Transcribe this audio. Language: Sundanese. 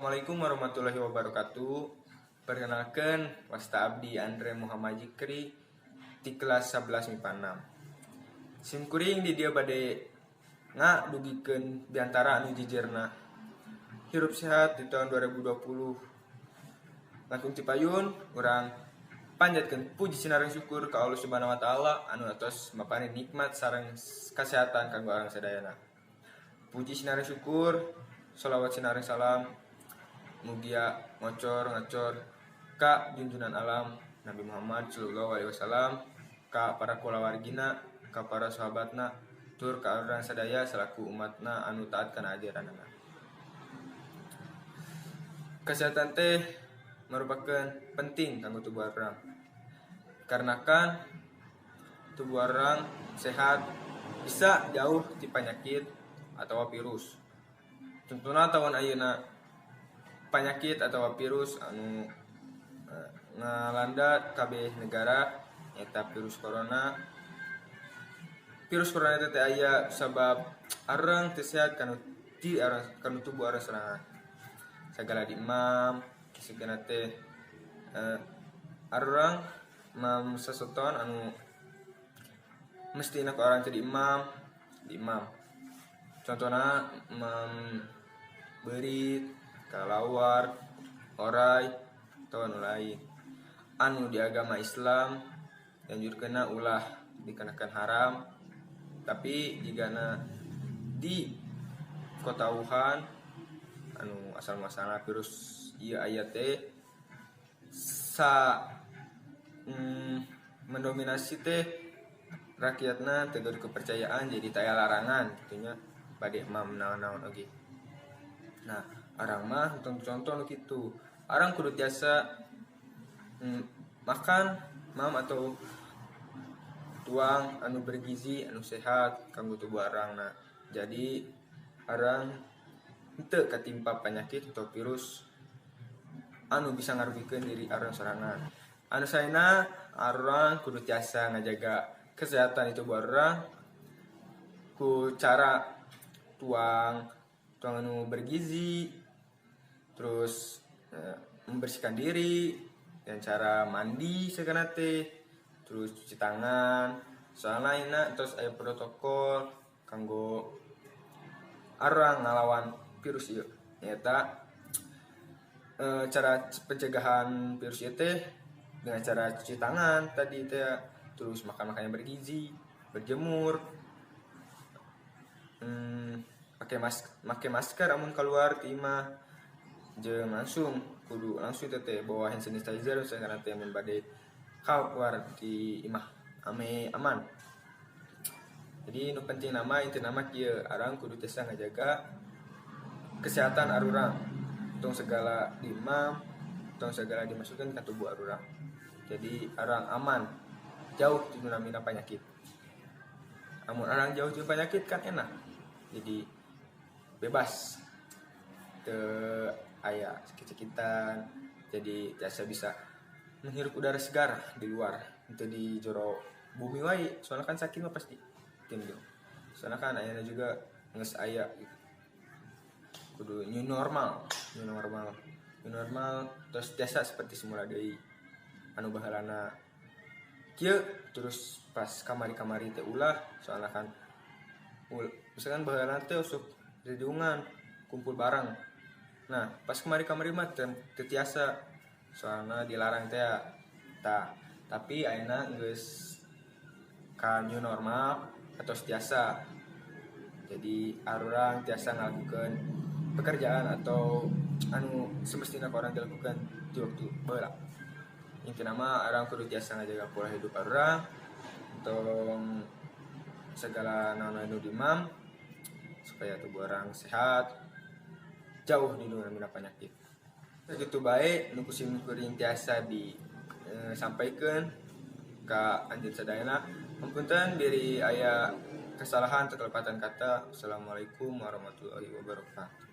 Assalamualaikum warahmatullahi wabarakatuh. Perkenalkan, wasta abdi Andre Muhammad Zikri di kelas 11 MIPA 6. Sim kuring di dieu bade ngadugikeun biantara anu jujurna hirup sehat di tahun 2020. Langkung ti payun, urang panjatkeun puji sinareng syukur ka Allah Subhanahu wa Taala anu atos maparin nikmat sareng kesehatan kanggo urang sadayana. Puji sinareng syukur, sholawat sinareng salam mugia ngocor ngacor ka junjunan alam Nabi Muhammad sallallahu alaihi wasallam, ka para kulawargina, ka para sahabatna, tur ka urang sadaya selaku umatna anu taat kana ajaranana. Kesehatan teh merupakan penting kanggo tubuh urang. Karena kan tubuh urang sehat bisa jauh ti penyakit atau virus. Contohnya, tahun ayeuna penyakit atau virus anu ngalanda kabeh negara nyata virus corona. Virus corona itu teh aya sabab arang teu sehat kanu ti arang, kanu tubuh arang sorangan. Segala diemam segala teh, arang mam seseton anu mesti ku urang teh diemam diemam, contohnya mam beurit, kelawar, oray, atau anu lain anu di agama Islam dianjurkeunna ulah, dikarenakan haram. Tapi jigana di kota Wuhan anu asal muasalna virus ieu aya teh sa mendominasi teh rakyatna teu kepercayaan, jadi taya larangan kitu nya bade emam naon-naon oge. Nah, urang mah contoh nu kitu, urang kudu tiasa makan mam atau tuang anu bergizi, anu sehat kanggo tubuh urang. Nah, jadi urang henteu katimpa penyakit atau virus anu bisa ngarugikeun diri urang sorangan. Anu saena, urang kudu tiasa ngajaga kesehatan itu tubuh urang ku cara tuang tuang anu bergizi, terus membersihkan diri dan cara mandi segala teh, terus cuci tangan. Soalnya ini terus aya protokol kanggo arang ngalawan virus ieu, nyata cara pencegahan virus ieu teh dengan cara cuci tangan tadi teh, terus makan makanan bergizi, berjemur, pakai masker amun keluar ti imah, jeung langsung kudu langsung teh bawa hand sanitizer misalkan teh mun bade keluar di imah ameh aman. Jadi nu penting nama, inti nama kieu, arang kudu tiasa ngajaga kesehatan arurang, tong segala diemam, tong segala dimasukkan ke tubuh arurang, jadi arang aman, jauh ti namina penyakit. Amun arang jauh ti penyakit kan enak, jadi bebas, teu aya sakit-sakitan, jadi tiasa bisa menghirup udara segar di luar itu, di jero bumi wae. Soalnya kan sakit mah pasti timbul, soalnya kan ayana juga geus aya gitu. Kudu new normal, new normal, new normal, terus tiasa seperti semula deui anu baheulana kieu. Terus pas kamari-kamari teh ulah, soalnya kan misalkan baheulana teh usuk riungan kumpul bareng. Nah, pas kemari-kamari mah teu tiasa, soalnya dilarang teh tah. Tapi ayeuna geus ka new normal atau tiasa, jadi arurang tiasa ngalakukeun pekerjaan atau anu semestinya urang dilakukan di waktu baheula. Intina mah urang kudu tiasa ngajaga pola hidup arurang, tong segala naon anu diemam supaya tubuh urang sehat, jauh di mina penyakit. Begitu baik nu ku sim kuring tiasa disampaikan ka anjeun sadayana. Hapunten bilih aya kesalahan atau kelepatan kata. Assalamualaikum warahmatullahi wabarakatuh.